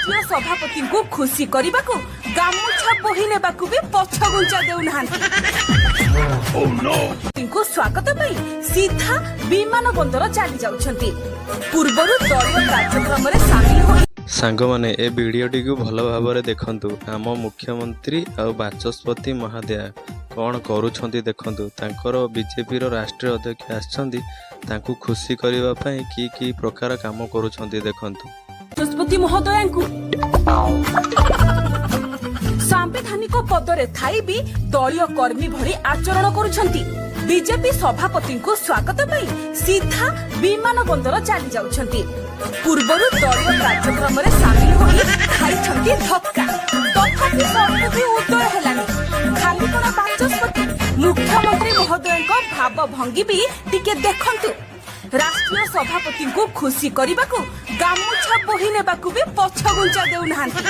ରାଷ୍ଟ୍ରୀୟ ସଭାପତିଙ୍କୁ ଖୁସି କରିବାକୁ ଗାମୁଛା ବୋହି ନେବାକୁ ବି ପଛଘୁଞ୍ଚା ଦେଉନାହାନ୍ତି। ଙ୍କୁ ସ୍ୱାଗତ ପାଇଁ ସିଧା ବିମାନ ବନ୍ଦର ଚାଲି ଯାଉଛନ୍ତି। ପୂର୍ବରୁ ଦଳୀୟ କାର୍ଯ୍ୟକ୍ରମରେ ସାମିଲ ହୋଇ ସାଙ୍ଗମାନେ, ଏ ଭିଡ଼ିଓଟିକୁ ଭଲ ଭାବରେ ଦେଖନ୍ତୁ। ଆମ ମୁଖ୍ୟମନ୍ତ୍ରୀ ଆଉ ବାଚସ୍ପତି ମହାଦୟା କ'ଣ କରୁଛନ୍ତି ଦେଖନ୍ତୁ। ତାଙ୍କର ବିଜେପିର ରାଷ୍ଟ୍ରୀୟ ଅଧ୍ୟକ୍ଷ ଆସିଛନ୍ତି, ତାଙ୍କୁ ଖୁସି କରିବା ପାଇଁ କି କି ପ୍ରକାର କାମ କରୁଛନ୍ତି ଦେଖନ୍ତୁ। ବାଚସ୍ପତି ମହୋଦୟାଙ୍କୁ ସାମ୍ବିଧାନିକ ପଦରେ ଥାଇ ବି ଦଳୀୟ କର୍ମୀ ଭଳି ଆଚରଣ କରୁଛନ୍ତି। ବିଜେପି ସଭାପତିଙ୍କୁ ସ୍ୱାଗତ ପାଇଁ ସିଧା ବିମାନ ବନ୍ଦର ଚାଲି ଯାଉଛନ୍ତି। ପୂର୍ବରୁ ଦଳୀୟ କାର୍ଯ୍ୟକ୍ରମରେ ସାମିଲ ହୋଇ ଖାଇଛନ୍ତି ଧକ୍କା, ତଥାପି ସଦ୍ବୁଦ୍ଧି ଉଦୟ ହେଲାନି। ଖାଲି କଣ ବାଚସ୍ପତି, ମୁଖ୍ୟମନ୍ତ୍ରୀ ମହୋଦୟଙ୍କ ଭାବଭଙ୍ଗୀ ବି ଟିକେ ଦେଖନ୍ତୁ। ରାଷ୍ଟ୍ରୀୟ ସଭାପତିଙ୍କୁ ଖୁସି କରିବାକୁ ଗାମୁଛା ବୋହି ନେବାକୁ ବି ପଛଘୁଞ୍ଚା ଦେଉନାହାନ୍ତି।